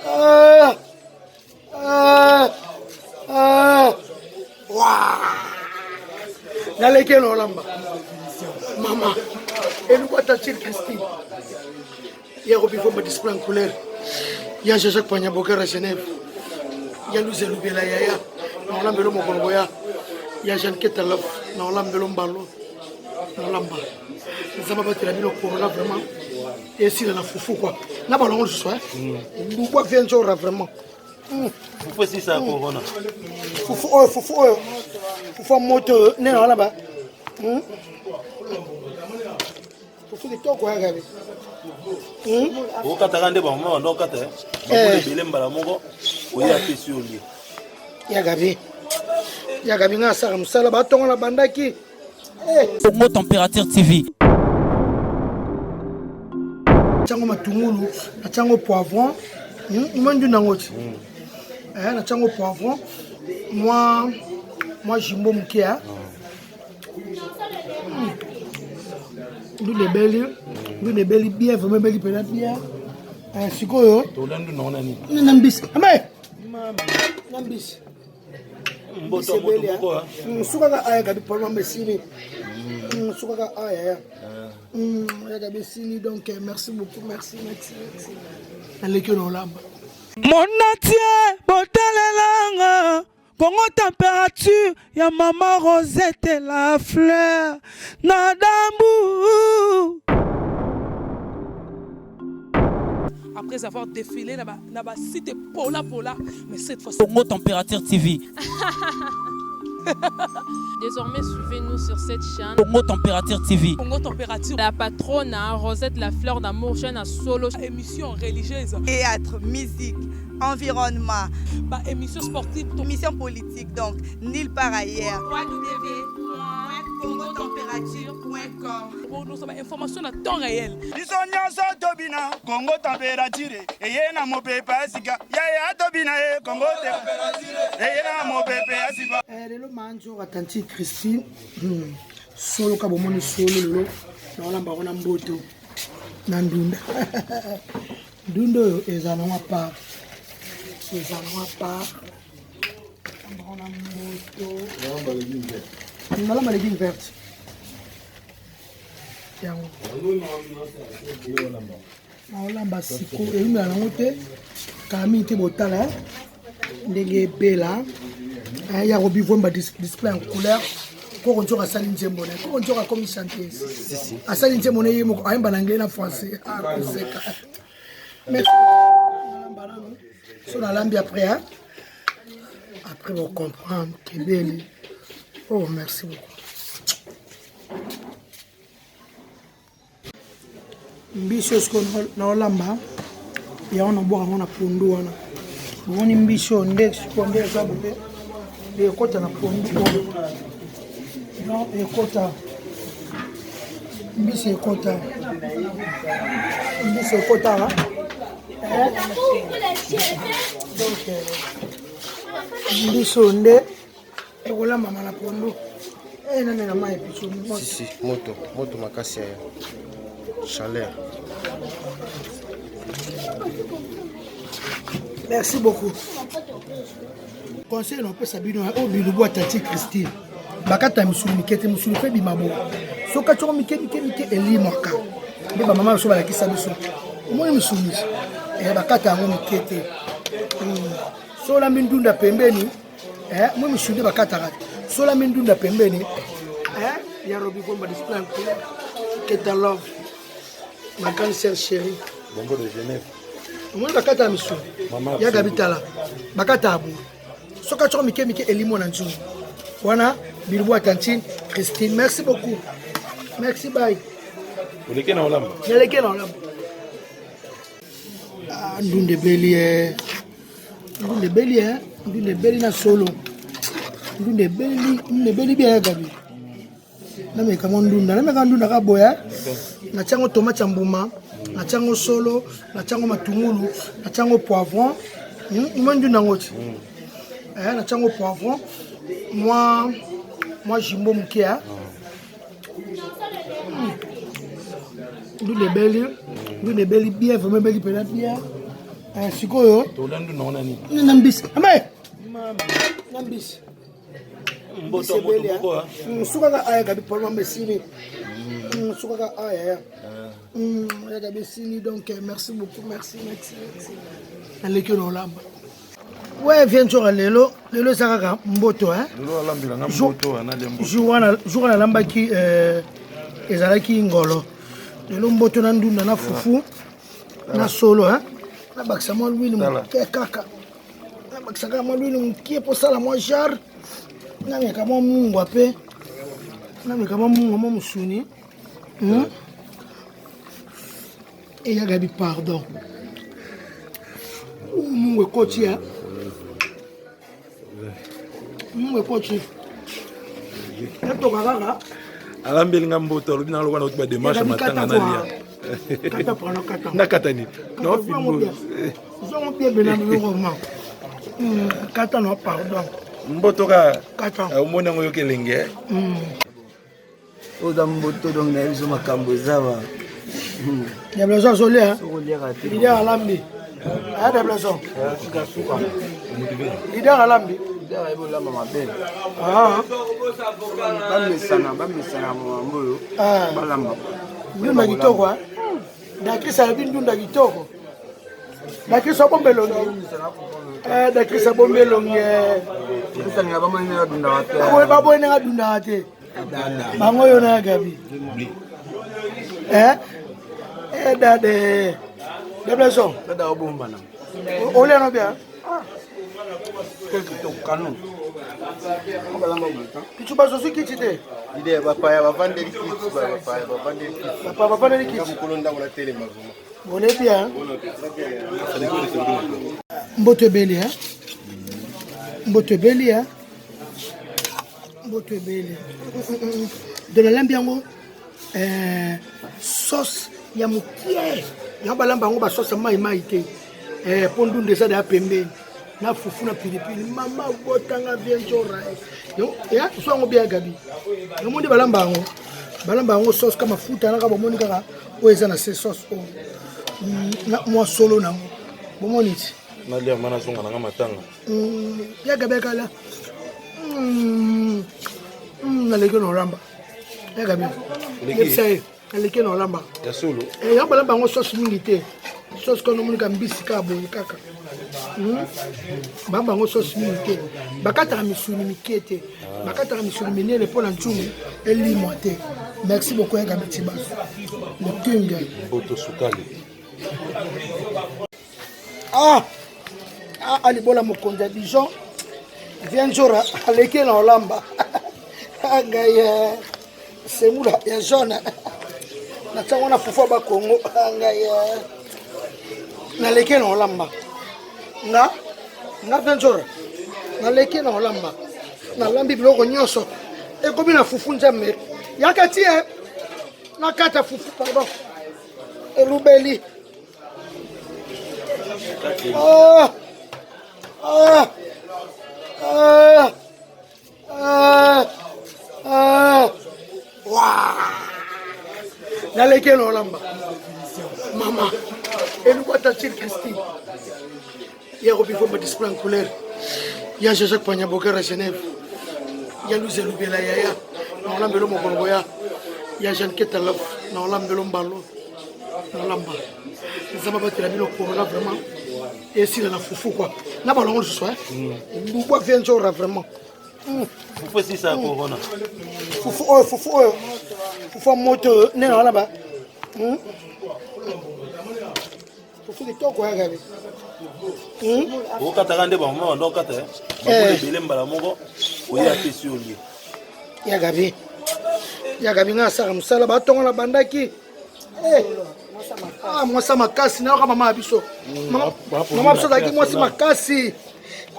Ah! Ah! Ah! Naleki na olamba mama eluku ata tire Christine ya kobivomba display en couleur ya Jean-Jacques Panyabokera Genève ya Luze Lubela yaya na olambelo mokolo boya ya Jeanne Ketalof na olambelo mbalo na olamba. Nzambe abatela bino corona vraiment esila na fufu kwa na balongo lisusu lubwa vie nzora vraiment. Fufu esisa corona. Fufu oyo, fufu oyo, fufu ya moto oyo nde na wana ba fufu kitoko ya gabi. Okataka nde bamama banda okata bamona ebele mbala moko oye apesi yo lie. Ya gabi, ya gabi nga asaka mosala batongo na bandaki. Congo Température TV. Tiango matungulu, na tiango poivron, mwa ndu nango ti. Na tiango poivron, mwa jumbo moke ya. Ndu ebeli, ndu ebeli bien, vraiment ebeli pena bien. Sikoyo. Tola ndu nango na nini? Na mbisi. Ama. Na mbisi. Mboto moto moko. Sukaka aya gabi palma mesini. Sukaka aya ya. Ya gabi sini donc merci beaucoup, merci, merci, merci. Naleki na olamba. Monatie botalelanga Congo température ya mama Rosette la fleur na dambu. Après avoir défilé na ba cité Pola Pola, mais cette fois Congo Température TV. Désormais, suivez-nous sur cette chaîne. Congo Température TV. Congo Température. La patronne, hein, Rosette la fleur d'amour, chaîne à solo. Émission religieuse. Théâtre, musique, environnement. Bah, émission sportive. Émission politique, donc, nulle part ailleurs. www.congotemperature.com. Bon, nous sommes information à temps réel. Biso nyonso tobina Congo Température eye na mopepe ya sika yaya tobina ye Congo Température eye na mopepe ya sika. Lelo manjo atanti Christine solo ka bomoni solo lelo na olamba wana mboto na ndunda. Ndunda oyo ezala nango part, ezala nango part na mboto nalamba légume verte yango naolamba siko eyumela nango te kala mingi te botala ndenge ebela ya kobivomba display en couleur. Koko nzoka asali nzembo na ye, koko nzoka akomi chanteuse, asali nzembo na ye moko, ayemba na anglais na français. Koseka nalamba nano so nalambi après hein? Après vous comprendre kebeli. Oh merci beaucoup. Mbisi oyo sikoyo naolamba yango nabwaka yango na pondu wana. Bomoni mbisi oyo nde sikoyo nde eza boye ekota na pondu oyo. Donc ekota mbisi, ekota mbisi, ekota donc mbisi oyo nde ekolambama na pondu. Namela mai episo. Si, si, moto, moto makasi ya chaleur. Merci beaucoup. Conseil napesa bino oyo bilubu ya tati Christine, bakata misulu mike te, misulu mpe bima bo soki atioko mike mike mike elimwaka nde bamama biso balakisa biso. Omoni misulu bakata yango mike te. So olambi ndunda pembeni, moi misulu nde bakataka te. So olambi ndunda pembeni ya Robi Gomba display Keta Love, ma grande sœur chérie. Bongo de Genève. Omoni bakata ya misulu ya gabi tala bakata ya boye soki atioko mike mike elimo na nzungu wana bilubu ya tantine Christine. Merci beaucoup, merci, bye. Oleke na olamba. Naleke na olamba. Ndunda ebeli, ndunda ebeli, ndunda ebeli na solo, ndunda ebeli, ndunda ebeli bien ya gabi. Nameka mwa ndunda, nameka ndunda ka boya, natiango tomate ya mbuma, natiango solo, natiango matungulu, natiango poivron, mwa ndunda yango ti natiango poivron, mwa jumbo moke ya ndunda ebeli, ndunda ebeli bien vraiment ebeli mpena bien. Eh, sikoyo Tola ndunda wana nini? Na mbisi. Ama na mbisi. Mboto moto moko. Sukaka aya gabi palma mesini. Sukaka aya ya. Ya gabi esili donc eh, merci beaucoup merci merci merci. Naleki na olamba. Ouais, viens nzoka lelo lelo eza kaka mboto hein. Lelo alambela nga mboto analia mboto. Jour wana jour wana alambaki euh, ezalaki ngolo. Lelo mboto na ndunda na fufu na solo hein. Nabakisa mwa lwili moke kaka. Nabakisa kaka mwa lwili moke mpo sala mwa genre. Nameka mwa mungwa mpe. Nameka mwa mungwa mwa mosuni. Eya Gabi pardon. Mungu ekoti ya. Mungu ekoti. Etoka kaka. Alambeli nga mboto alobi na lokola nauti ba démarche matanga nalia. Kata pano kata. Nakata nini? No filmo. Zongo bien bena biloko ma. Kata no pardon. Mboto ka. Kata. Omoni yango yoki elenge. Oza mboto donc nayebi biso makambo eza ba. Deblaison azolia. Leader alambi. Aya Deblaison. Leader alambi. Leader ayebi olamba mabe. Ah. Bamesana bamesana mambo oyo. Ah. Balamba. Ndunda kitoko. Dakris alobi ndunda kitoko. Dakris abomba elongi. Eh, Dakris abomba elongi. Baboyi ndenge adundaka te. Bango oyo na Gabi. Eh? Eh, dade. Deblaison. Dada obombana. Olia no bien. Kichu bazozi kiti te. Ide bapaya bavandeli kiti bapaya bavandeli kiti. Bapaya bavandeli kiti. Mokolo ndako na telema vraiment. Bole bien. Mboto ebele hein. Mboto ebele hein. Mboto ebele. De la lambi yango eh, sauce ya mokie. Yango balamba yango ba sauce ya mai mai te. Eh, po ndunda eza deya pembeni na fufu na pilipili mama botanga bien njora ya so yango bien gabi omoni balamba yango balamba yango sauce ka mafuta naka bomoni kaka oyo eza na se sauce oyo na mwa solo nango bomoni ti nalia ma nazonga nanga matanga ya gabi akala naleki na olamba ya gabi yebisa ye aleki na olamba ya solo eh, yango balamba yango sauce mingi te sauce kono omonika mbisi kaka boye kaka balamba yango sauce mingi te bakataka misuni mike te bakataka misuni minene mpo na nzungu elimwa te merci beaucoup ya gabi tibaso le king mboto sukali ah ah alibola mokonzi ya Dijon viens nzora aleki na olamba ngai eh, semula ya jaune natiango na fufu ya bakongo ngai eh, naleki na olamba nga nga viens nzora naleki na olamba nalambi biloko nyonso ekomi na fufu nzambe yaka ti eh, nakata fufu pardon elubeli Ah! Ah! Ah! Ah! Ah! Waa! Naleki na olamba mama eluku tantine Christine ya robivomba display en couleur ya Jean-Jacques Panyabokera Genève ya Luze Lubela yaya na olambelo mokolo boya ya Jeanne Ketalov na olambelo mbalo na olamba nzambe abatela bino corona vraiment esila na fufu kua na balongo lisusu lubwa vie nzora vraiment fufu esisa corona fufu oyo fufu oyo fufu ya moto oyo nde na wana ba fufu kitoko ya gabi okataka nde bamama banda okata bakolo ebele mbala moko oye apesi yo lie ya gabi ya gabi ngai asaka mosala batongo na bandaki ah, mwasi makasi nayoka mama ya biso mama biso azalaki mwasi makasi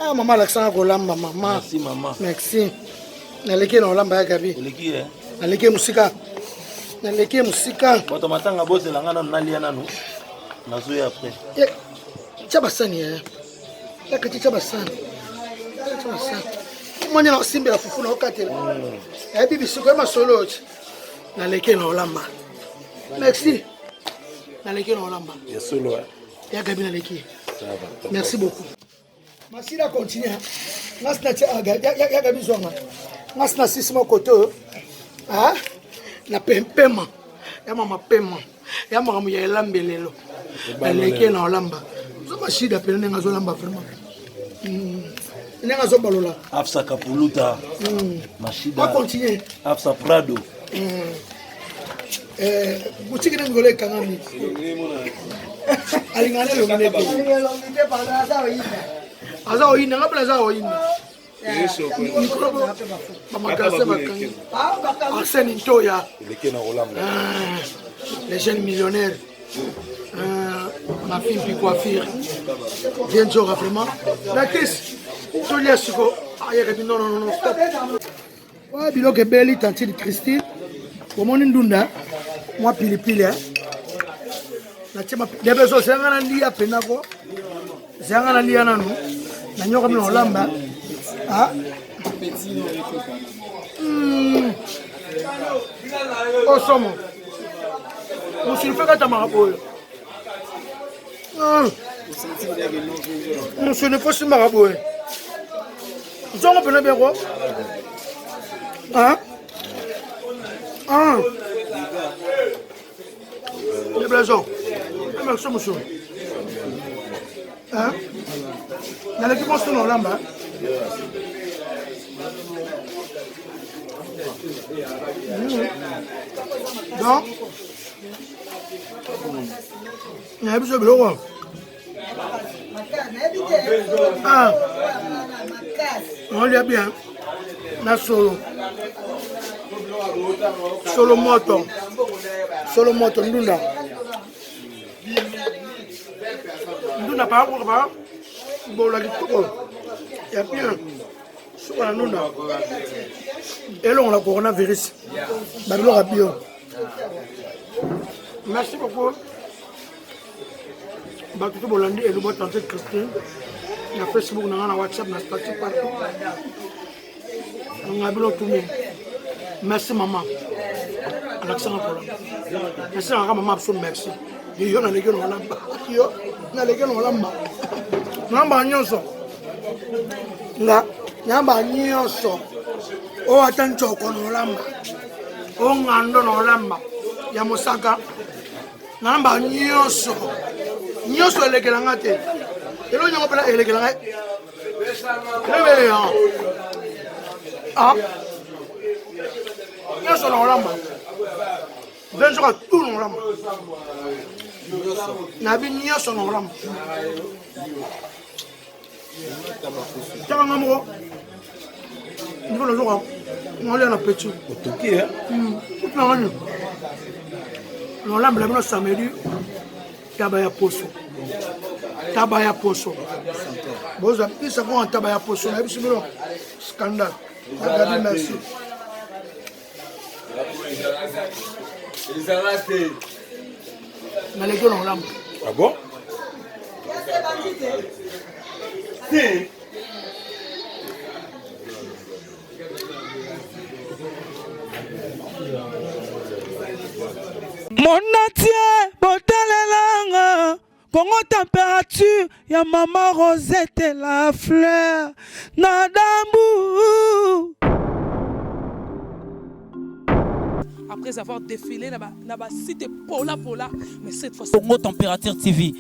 ah, mama alakisanga kolamba mama merci naleki na olamba ya gabi naleki mosika naleki mosika bato matanga bozela nga nanu nalia nanu nazoya après tia basani ya yakati tia basani tia basani omoni na osimbela fufu na okatela yayebi bisiko ye masolo oti naleki na olamba merci naleki na olamba ya solo ya gabi naleki. Merci beaucoup. Masila continue. Ngasi na tia ya gabi zwanga. Ngasi na sisi moko kote oyo. Ah, na pempema. Ya mama pema. Ya makambo ya elambelelo. Aleke na olamba. Zo mashida pene ndenge azolamba vraiment. Ndenge azobalola. Afsa Kapuluta. Mashida. Ba continuer. Afsa Prado. Eh, boutique ndenge ngolo ekangami. Alingana elongi nde te. Aza oyinda, nga mpe naza oyinda. Bamakase bakangi. Arsène Ntoya. Eleke na kolamba. Ah, les jeunes millionnaires. Euh, ma fille puis coiffure. Viens Nzora vraiment. La Chris, tolia siko. Ayeke non non non stop. Ouais, biloko ebeli tantine Christine. Omoni ndunda mwa pilipili eh. Natie ma debeso zanga na lia pena ko. Zanga na lia nanu. Na nyoka mina olamba. Ah. Osomo. Musili fe kata maka boye. Musili fo simbaka boye. Nzongo pena bien ko. Ah. Ah. Les blason. Merci monsieur. Hein? Naleki moso na olamba. Donc, nayebi so biloko. Ah. Olia bien. Na solo. Solo moto. Solo moto ndunda. Ndunda pa pa. Bola kitoko. Ya bien. Suka na ndunda. Elongola coronavirus. Babiloko ya bio. Merci beaucoup. Bato to bolandi Elubo Tante Christine na Facebook na nga na WhatsApp na statut partout. Nga bino tumi. Merci maman. Alakisanga kola. Merci nanga maman biso merci. Yo naleki na olamba. Yo naleki na olamba. Namba nyonso. Nga namba nyonso. O ata nchoko na olamba. O ngando na olamba. Ya mosaka. Namba nyonso. Nyonso elekelanga te. Elo nyongo pela elekelanga. Elebele. Ah. Nyonso na olamba. Venzoka tout na olamba. Nabi nyonso na olamba. Taka nga moko. Ndiko nazoka ngalia na petit. Otoki eh? Kutu na ngani. Na olambela bino samedi taba ya poso. Taba ya poso. Bozwa pisa ko taba ya poso na biso bino scandale. Gabi merci. Naleki na olamba. Ah bon? Si. Monatie botalelanga Congo température ya mama Rosette la fleur na dambu. Après avoir défilé na ba site pola pola, mais cette fois Congo Température TV.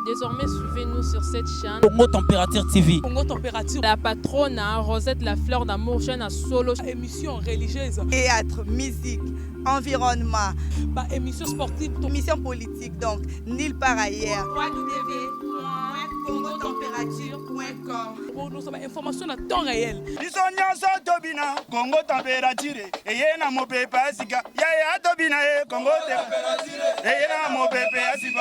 Désormais, suivez-nous sur cette chaîne. Congo Température TV. Congo Température. La patronne, hein, Rosette la fleur d'amour, chaîne à solo. Émission religieuse. Théâtre, musique, environnement. Bah, émission sportive. Émission politique, donc, nulle part ailleurs. www.congotemperature.com Pour nous, information à temps réel. Biso nyonso tobina Congo température eye na mopepe ya sika yaya tobina ye Congo température eye na mopepe ya sika.